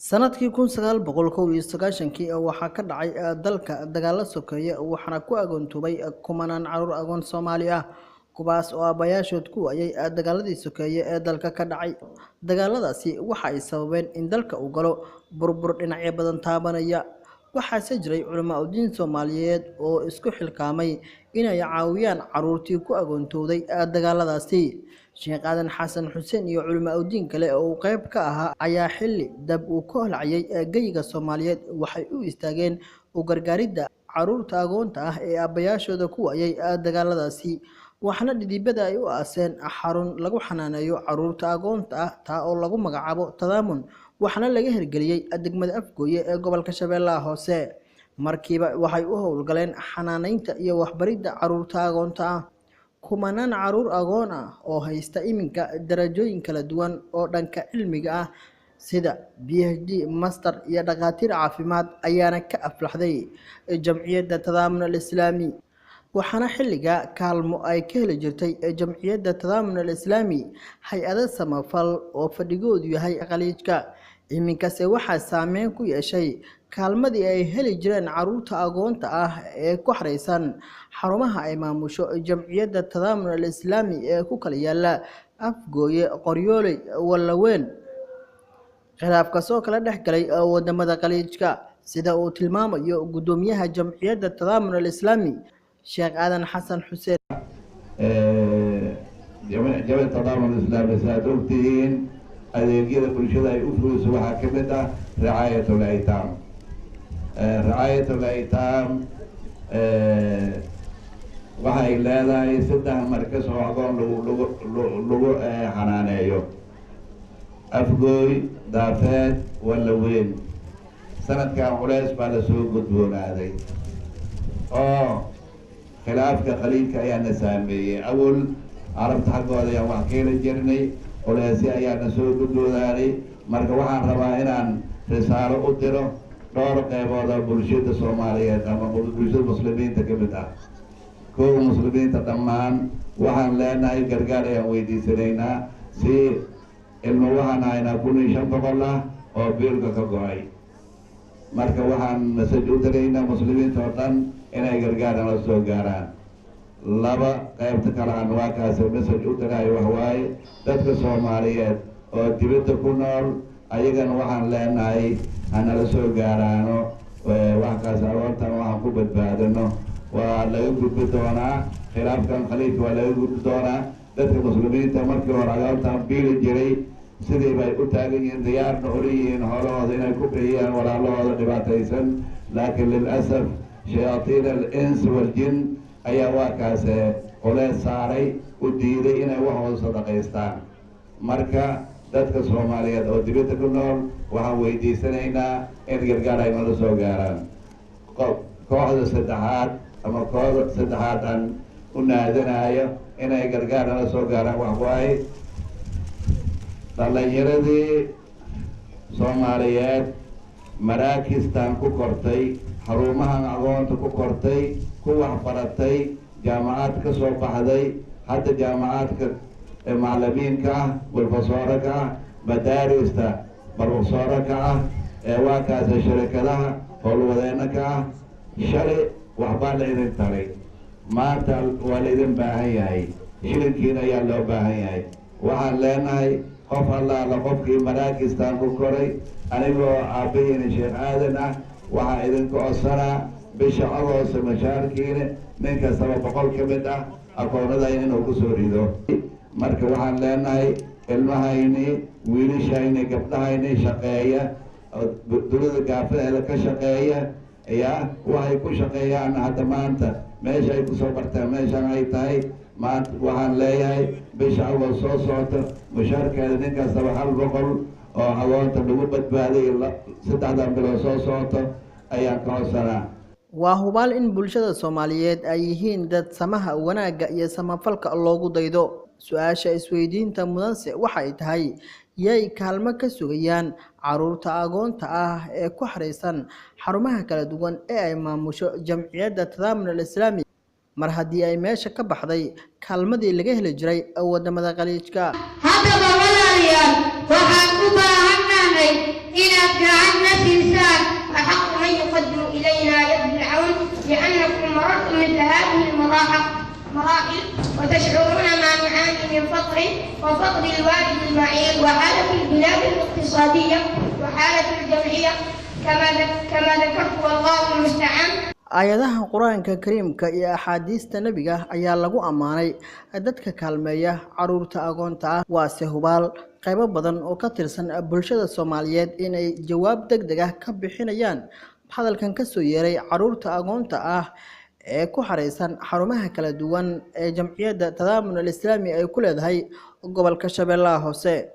Sanadkii 1991-kii waxaa ka dhacay dalka dagaalo sokeeye, waxaana ku agoontoobay kumanaan caruur agoon Soomaali ah, kuwaas oo aabbayaashood ku waayay dagaaladii sokeeye ee dalka ka dhacay. Dagaaladaasi waxa ay sababeen in dalka uu galo burbur dhinacyo badan taabanaya. Waxaase jiray culimaa udiin Soomaaliyeed oo isku xilqaamay inay caawiyaan caruurtii ku agoontowday dagaaladaasi. Sheekh Aadan Xasan Xuseen iyo culimaa udiin kale oo uu qayb ka ahaa ayaa xilli dab uu ka holcayay geyiga Soomaaliyeed waxay u istaageen u gargaaridda caruurta agoonta ah ee aabbayaashooda ku waayay dagaaladaasi, waxaana dhidibada ay u aaseen xarun lagu xanaaneeyo caruurta agoonta ah, taa oo lagu magacaabo Tadaamun, waxaana laga hirgeliyey degmada Afgooye ee gobolka Shabeellaha Hoose. Markiiba waxay u howlgaleen xanaaneynta iyo waxbaridda caruurta agoonta ah. Kumanaan caruur agoon ah oo haysta iminka darajooyin kala duwan oo dhanka cilmiga ah sida PhD, master iyo dhakhaatiir caafimaad ayaana ka aflaxday Jamciyadda Tadaamun al Islaami, waxaana xilliga kaalmo ay ka heli jirtay Jamciyadda Tadaamun al Islaami hay-ado samafal oo fadhigoodu yahay Khaliijka. Iminkase waxaa saameyn ku yeeshay kaalmadii ay heli jireen caruurta agoonta ah ee ku xareysan xarumaha ay maamusho Jamciyadda Tadaamun al Islaami ee ku kala yaala Afgooye, Qoryooley, Wallaweyn, khilaafkaasoo kala dhex galay wadamada Khaliijka, sida uu tilmaamayo guddoomiyaha Jamciyadda Tadaamun al Islaami, Sheekh Aadan Xasan Xuseen. Jamciyadda Tadaamun Islaami, sidaad ogtihiin, adeegyada bulshada ay u fuliso waxaa ka mid ah ricaayat al-aytaam. Ricaayat al-aytaam waxay leedahay saddex markas oo agoon lagu xanaaneeyo: Afgooy, Daafeed, Wallaweyn. Sanadkan culeys baa lasoo gudboonaaday oo khilaafka Khaliijka ayaana saameeyey. Awal Carabta xaggooda ayaan wax ka heli jirnay, culeysyo ayaana soo gudboonaaday. Marka waxaan rabaa inaan risaalo u diro dhowr qeybood oo bulshada Soomaaliyeed ama bulshada Muslimiinta ka mid ah. Kow, Muslimiinta dhammaan waxaan leenahay gargaar ayaan weydiisanaynaa si ilmo waxaan haynaa 1500 ah oo biilka ka go-ay. Marka waxaan message u diraynaa Muslimiinta oo dhan inay gargaar nala soo gaaraan. Laba, qaybta kale aan waa kaasi message u diraayo wax waaye dadka Soomaaliyeed oo dibadda ku nool, ayagana waxaan leenahay hanala soo gaaraano wax kaas agoontan waxaan ku badbaadino. Waa laga gudbi doonaa khilaafkan Khaliijka, waa laga gudbi doonaa. Dadka Muslimiinta markii hore agoontan biili jiray sidii bay u taagan yihiin, diyaarna ula yihiin xoolahooda inay ku bixiyaan walaalahooda dhibaataysan, laakiin lilasaf shayaaiin al-ins waljin ayaa waa kaase culeys saaray, u diiday inay waxooda sadaqaystaan. Marka dadka Soomaaliyeed oo dibadda ku nool waxaan weydiisanaynaa in gargaar ay nala soo gaaraan. Kooxda saddexaad ama kooxda saddexaad aan u naadanayo inay gargaar nala soo gaaraan wax waaye dhallinyaradii Soomaaliyeed maraakistan ku kortay, xarumahan agoonta ku kortay, ku waxbaratay, jaamacad ka soo baxday, hadda jaamacaadka macalimiinka ah, brofesooro ka ah, madaarista brofesooro ka ah, ee waa kaasa sharikadaha howlwadeenno ka ah. Shalay waxbaa la idin taray, maanta waa la idin baahan yahay, shilinkiina ayaa loo baahan yahay. Waxaan leenahay qof allaala qofkii maraakistan ku koray, anigoo aabbahiina Sheekh Aadan ah, waxaa idinka codsanaa bisha Agoosta mashaarkiina nin kastaba 100 ka mid ah akoonadayna inuu kusoo rido. Marka waxaan leenahay ilmahayni, wiilashayni, gabdhahayni shaqeeya, dunida gaafaheeda ka shaqeeya, yaa waxay ku shaqeeyaan hadda maanta meesha ay kusoo barteen meeshan ay tahay. Maanta waxaan leeyahay bisha Agost soo socota mushaarkeeda nin kastaba 100 oo agoonta lagu badbaaday saddexdan bilood soo socota ayaan ka codsanaa. Waa hubaal in bulshada Soomaaliyeed ay yihiin dad samaha, wanaagga iyo samafalka loogu daydo. Su-aasha isweydiinta mudanse waxay tahay: yay kaalmo ka sugayaan caruurta agoonta ah ee ku xareysan xarumaha kala duwan ee ay maamusho Jamciyadda Tadaamun al Islaami, mar haddii ay meesha ka baxday kaalmadii laga heli jiray wadamada Khaliijka? Haddaba walaalayaal, waxaan u baahannahay inaad gacan الفقر وفقد الوالد المعيل وحالة البلاد الاقتصادية وحالة الجمعية كما ذكرت، والله المستعان. Aayadaha Qur-aanka Kariimka iyo axaadiista Nebiga ayaa lagu ammaanay dadka kaalmeeya caruurta agoonta ah. Waase hubaal qaybo badan oo ka tirsan bulshada Soomaaliyeed inay jawaab deg deg ah ka bixinayaan hadalkan kasoo yeeray caruurta agoonta ah ee ku xareysan xarumaha kala duwan ee Jamciyadda Tadaamun Al Islaami ay ku leedahay gobolka Shabeellaha Hoose.